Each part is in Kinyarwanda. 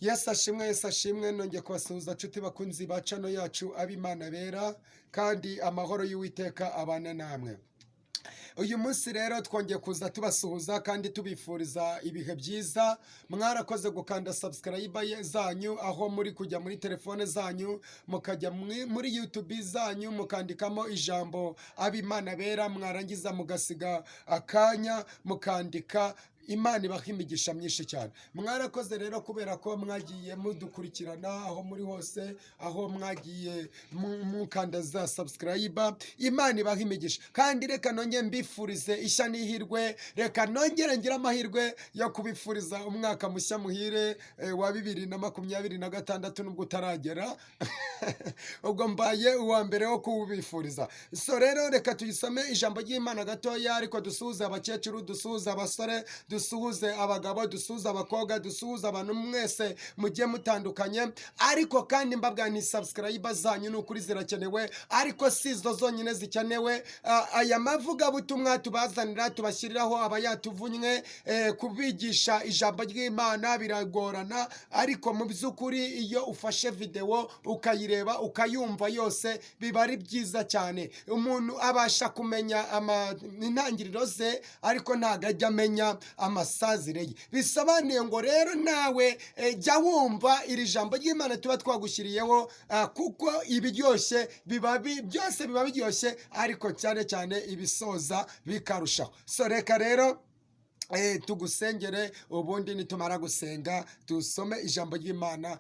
Yesu ashimwe, Yesu ashimwe. Nongeye kubasuhuza, nshuti bakunzi ba channel yacu Ab'Imana Bera, kandi amahoro y'Uwiteka abane namwe. Uyu munsi rero twongeye kuza tubasuhuza kandi tubifuriza ibihe byiza. Mwarakoze gukanda subscribe zanyu, aho muri kujya muri telefone zanyu, mukajya muri YouTube zanyu, mukandikamo ijambo Ab'Imana Bera, mwarangiza mugasiga akanya mukandika. Imana ibaha imigisha myinshi cyane. Mwarakoze rero kubera ko mwagiye mudukurikirana aho muri hose, aho mwagiye mukanda za subscribe. Imana ibaha imigisha. Kandi reka nongere mbifurize ishya n'ihirwe, reka nongere ngire amahirwe yo kubifuriza umwaka mushya muhire wa 2026, nubwo utaragera, ubwo mbaye uwa mbere wo kuwubifuriza. So rero reka tuyisome ijambo ry'Imana gatoya, ariko dusuhuze abakecuru, dusuhuze abasore, dusuhuze abagabo, dusuhuze abakobwa, dusuhuze abantu mwese mugiye mutandukanye. Ariko kandi mbabwira ni subscribe zanyu ni ukuri zirakenewe, ariko si izo zonyine zikenewe. Aya mavugabutumwa tubazanira, tubashyiriraho, aba yatuvunnye. Kubigisha ijambo ry'Imana biragorana, ariko mu by'ukuri iyo ufashe videwo ukayireba, ukayumva yose, biba ari byiza cyane. Umuntu abasha kumenya intangiriro ze, ariko ntabwo ajya amenya amasazire ye. Bisobanuye ngo rero nawe jya wumva iri jambo ry'Imana tuba twagushyiriyeho, kuko ibiryoshye biba byose biba biryoshye, ariko cyane cyane ibisoza bikarushaho. So reka rero tugusengere, ubundi nitumara gusenga dusome ijambo ry'Imana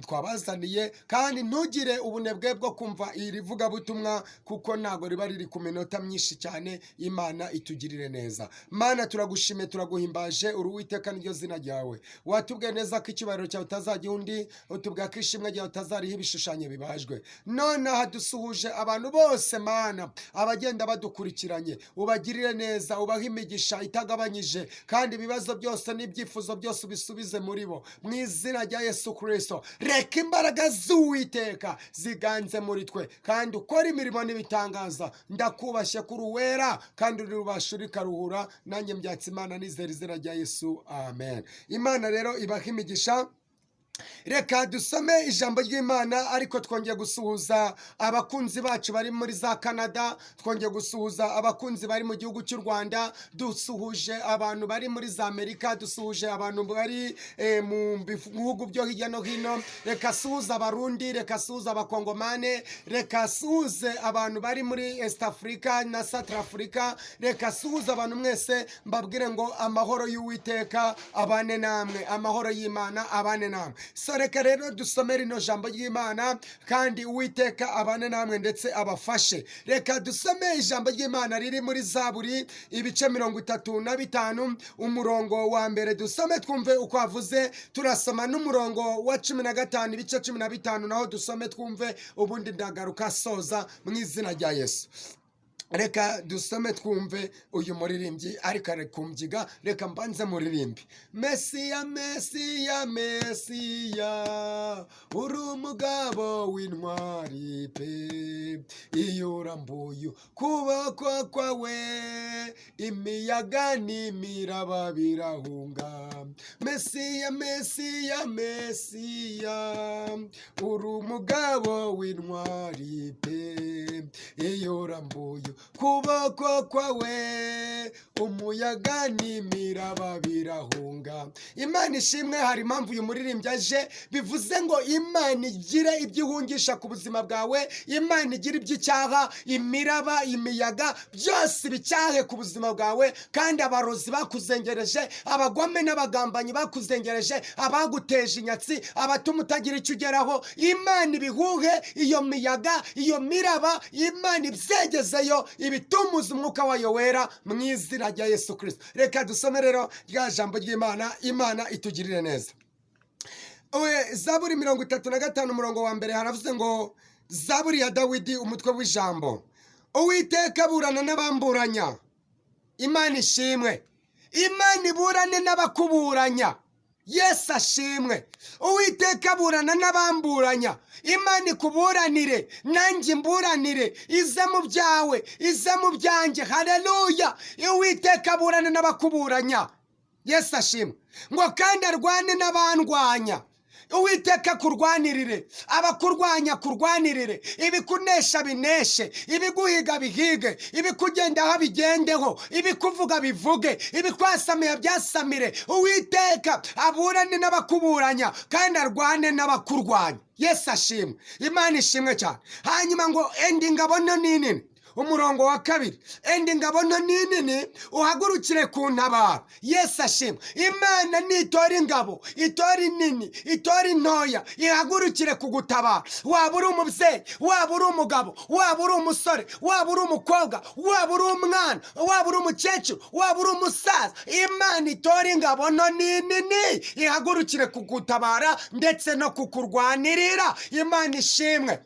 twabazaniye. Kandi ntugire ubunebwe bwo kumva iri vugabutumwa, kuko ntabwo riba riri ku minota myinshi cyane. Imana itugirire neza. Mana, turagushimiye, turaguhimbaje, uri Uwiteka niryo zina ryawe. Watubwiye neza ko icyubahiro cyawe utazajya undi, utubwira ko ishimwe ryawe utazariho ibishushanyo bibajwe. Nonaha dusuhuje abantu bose, Mana, abagenda badukurikiranye, ubagirire neza, ubahe imigisha itagabanyije, kandi ibibazo byose n'ibyifuzo byose ubisubize muri bo mu izina rya Yesu Kirisito. Reka imbaraga z'Uwiteka ziganze muri twe, kandi ukore imirimo n'ibitangaza. Ndakubashye kuri uwera kandi uri rubasha, uri karuhura. Nanjye mbyatsa Imana nizera izina rya Yesu, amen. Imana rero ibahe imigisha. Reka dusome ijambo ry'Imana, ariko twongeye gusuhuza abakunzi bacu bari muri za Canada, twongeye gusuhuza abakunzi bari mu gihugu cy'u Rwanda, dusuhuje abantu bari muri za Amerika, dusuhuje abantu bari mu bihugu byo hirya no hino. Reka suhuze Abarundi, reka suhuze Abakongomane, reka suhuze abantu bari muri East Africa na Central Africa. Reka suhuze abantu mwese, mbabwire ngo amahoro y'Uwiteka abane namwe, amahoro y'Imana abane namwe. So reka rero dusome rino jambo ry'Imana, kandi Uwiteka abane namwe ndetse abafashe. Reka dusome ijambo ry'Imana riri muri Zaburi, ibice 35, umurongo wa mbere. Dusome twumve uko avuze. Turasoma n'umurongo wa 15, ibice 15, naho dusome twumve, ubundi ndagaruka soza mu izina rya Yesu. Reka dusome twumve uyu muririmbyi, ariko ari kumbyiga. Reka mbanze muririmbi. Mesiya, Mesiya, Mesiya, uri umugabo w'intwari pe. Iyo urambuye ukuboko kwawe, imiyaga n'imiraba birahunga. Mesiya, Mesiya, Mesiya, uri umugabo w'intwari pe. Iyo urambuye ukuboko kwawe, umuyaga n'imiraba birahunga. Imana ishimwe. Hari impamvu uyu muririmbyi aje. Bivuze ngo Imana igire ibyo ihungisha ku buzima bwawe, Imana igire ibyo icyaha, imiraba, imiyaga, byose ibicyahe ku buzima bwawe. Kandi abarozi bakuzengereje, abagome n'abagambanyi bakuzengereje, abaguteje inyatsi, abatuma utagira icyo ugeraho, Imana ibihuhe iyo miyaga, iyo miraba, Imana ibyegezeyo, ibitumuza umwuka wayo wera mu izina rya Yesu Kirisito. Reka dusome rero rya jambo ry'Imana. Imana itugirire neza. Zaburi 35, umurongo wa mbere, haravuze ngo: Zaburi ya Dawidi, umutwe w'ijambo: Uwiteka aburana n'abamburanya. Imana ishimwe. Imana iburane n'abakuburanya. Yesu ashimwe. Uwiteka aburana n'abamburanya. Imana ikuburanire, nanjye imburanire, ize mu byawe, ize mu byanjye. Haleluya. Uwiteka aburane n'abakuburanya. Yesu ashimwe. Ngo kandi arwane n'abandwanya. Uwiteka kurwanirire, abakurwanya kurwanirire, ibikunesha bineshe, ibiguhiga bihige, ibikugendaho bigendeho, ibikuvuga bivuge, ibikwasamiye byasamire. Uwiteka aburane n'abakuburanya kandi arwane n'abakurwanya. Yesu ashimwe, Imana ishimwe cyane. Hanyuma ngo enda ingabo nto n'inini, umurongo wa 2, enda ingabo nto n'inini uhagurukire ku ntabara. Yesu ashimwe. Imana nitora ingabo, itora inini, itora intoya, ihagurukire kugutabara. Waba uri umubyeyi, waba uri umugabo, waba uri umusore, waba uri umukobwa, waba uri umwana, waba uri umukecuru, waba uri umusaza, Imana itora ingabo nto n'inini ihagurukire kugutabara ndetse no kukurwanirira. Imana ishimwe.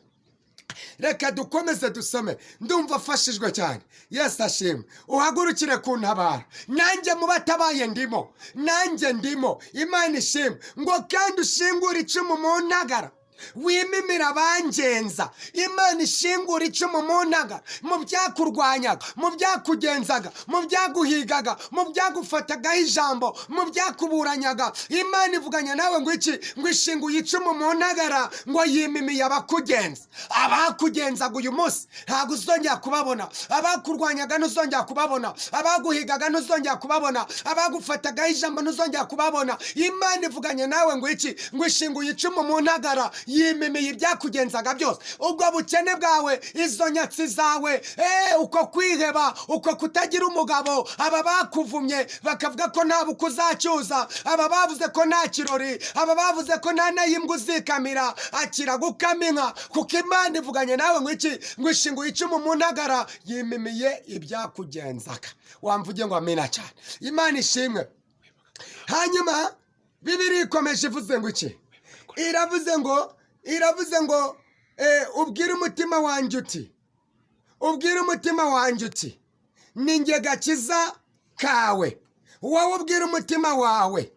Reka dukomeze dusome, ndumva afashijwe cyane. Yesu ashimwe. Uhagurukire ku ntabara, nanjye mu batabaye ndimo, nanjye ndimo. Imana ishimwe. Ngo kandi ushingure icumu mu ntagara, wimimira abangenza. Imana ishingura icumu mu ntagara, mu byakurwanyaga, mu byakugenzaga, mu byaguhigaga, mu byagufatagaho ijambo, mu byakuburanyaga. Imana ivuganya nawe ngo iki? Ngo ishinguye icumu mu ntagara, ngo yimimiye abakugenza. Abakugenzaga uyu munsi ntabwo uzongera kubabona, abakurwanyaga ntuzongera kubabona, abaguhigaga ntuzongera kubabona, abagufatagaho ijambo ntuzongera kubabona. Imana ivuganya nawe ngo iki? Ngo ishinguye icumu mu ntagara, yimimiye ibyakugenzaga byose. Ubwo bukene bwawe, izo nyatsi zawe, uko kwiheba, uko kutagira umugabo, aba bakuvumye bakavuga ko nta bukwe uzacyuza, aba bavuze ko nta kirori, aba bavuze ko nta nayimbwa uzikamira, akira gukama inka, kuko Imana ivuganye nawe ngo iki? Ngo ishinguye icumu mu ntagara, yimimiye ibyakugenzaga. Wamvuge ngo amena cyane. Imana ishimwe. Hanyuma Bibiliya ikomeje ivuze ngo iki? Iravuze ngo ubwire umutima wanjye uti, ubwire umutima wanjye uti ni njye gakiza kawe. Wowe ubwire umutima wawe,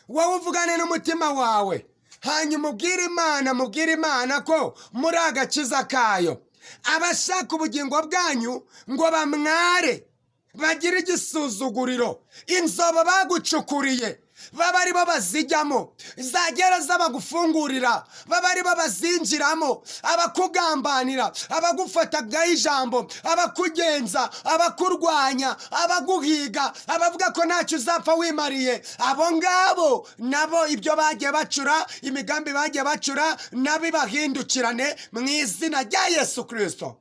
wowe uvugane n'umutima wawe, hanyuma ubwire Imana, mubwire Imana ko muri agakiza kayo. Abashaka ubugingo bwanyu ngo bamware, bagire igisuzuguriro, inzobo bagucukuriye baba aribo bazijyamo, za gereza bagufungurira baba aribo bazinjiramo, abakugambanira, abagufatagaho ijambo, abakugenza, abakurwanya, abaguhiga, abavuga ko ntacyo uzapfa wimariye, abo ngabo nabo ibyo bagiye bacura, imigambi bagiye bacura, nabo ibahindukirane mu izina rya Yesu Kirisito.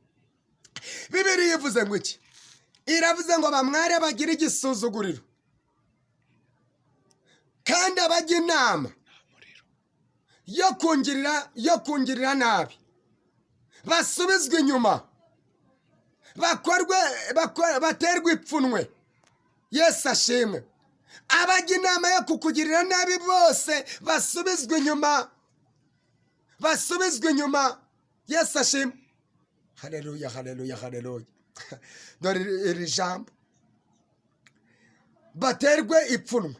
Bibiliya ivuze ngo iki? Iravuze ngo bamware bagire igisuzuguriro, kandi abajya inama yo kungirira nabi basubizwe inyuma, baterwe ipfunwe. Yesu ashimwe. Abajya inama yo kukugirira nabi bose basubizwe inyuma, basubizwe inyuma. Yesu ashimwe. Haleluya, haleluya, haleluya. Dore iri jambo, baterwe ipfunwe,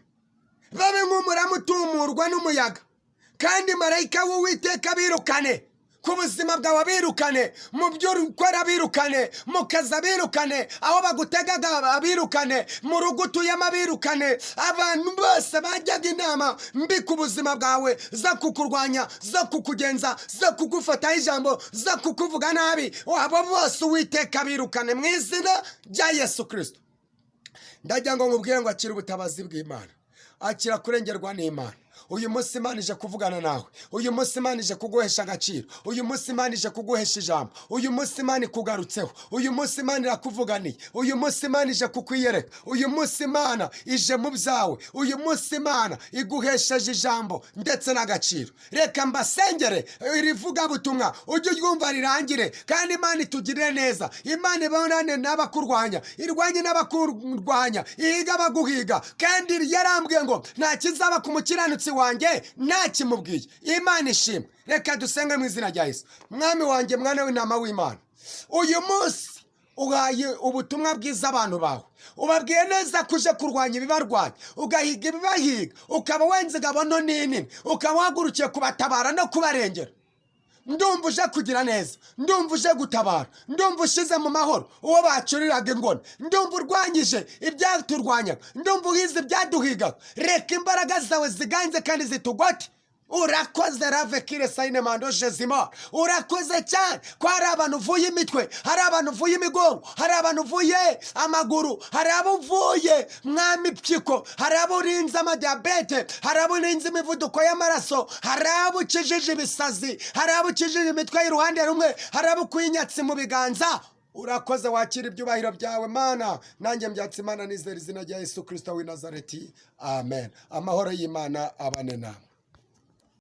babe nk'umurama utumurwa n'umuyaga, kandi marayika w'Uwiteka birukane ku buzima bwawe, abirukane mu byo ukora, abirukane mu kazi, abirukane aho bagutegaga, abirukane mu rugo utuyemo, abirukane abantu bose bajyaga inama mbi ku buzima bwawe, zo kukurwanya, zo kukugenza, zo kugufataho ijambo, zo kukuvuga nabi, abo bose Uwiteka abirukane mu izina rya Yesu Kirisito. Ndagira ngo nkubwire ngo akire ubutabazi bw'Imana, akira kurengerwa n'Imana. Uyu munsi Imana ije kuvugana nawe, uyu munsi Imana ije kuguhesha agaciro, uyu munsi Imana ije kuguhesha ijambo, uyu munsi Imana ikugarutseho, uyu munsi Imana irakuvuganiye, uyu munsi Imana ije kukwiyereka, uyu munsi Imana ije mu byawe, uyu munsi Imana iguhesheje ijambo ndetse n'agaciro. Reka mbasengere iri vugabutumwa ujye uryumva rirangire, kandi Imana itugirire neza. Imana ibonane n'abakurwanya, irwanye n'abakurwanya, ihiga abaguhiga. Kandi yarambwiye ngo nta kizaba ku mukiranutsi wanjye ntakimubwiye. Imana ishimwe. Reka dusenge mu izina rya Yesu. Mwami wanjye, mwana w'intama w'Imana, uyu munsi uhaye ubutumwa bwiza abantu bawe, ubabwiye neza ko uje kurwanya ibibarwanya, ugahiga ibibahiga, ukaba wenze ingabo nto n'inini, ukaba wahagurukiye kubatabara no kubarengera. Ndumva uje kugira neza, ndumva uje gutabara, ndumva ushize mu mahoro uwo bacuriraga ingona, ndumva urwanyije ibyaturwanyaga, ndumva uhize ibyaduhigaga. Reka imbaraga zawe ziganze kandi zitugote. Urakoze rave kire sayine mando jezima. Urakoze cyane ko hari abantu uvuye imitwe, hari abantu uvuye imigongo, hari abantu uvuye amaguru, hari abo uvuye, Mwami, pyiko, hari abo urinze amadiyabete, hari abo urinze imivuduko y'amaraso, hari abo ukijije ibisazi, hari abo ukijije imitwe y'uruhande rumwe, hari abo ukuye inyatsi mu biganza. Urakoze, wakira ibyubahiro byawe, Mana. Nanjye mbyatse Imana nizera izina rya Yesu Kirisito w'i Nazareti, amen. Amahoro y'Imana abane namwe.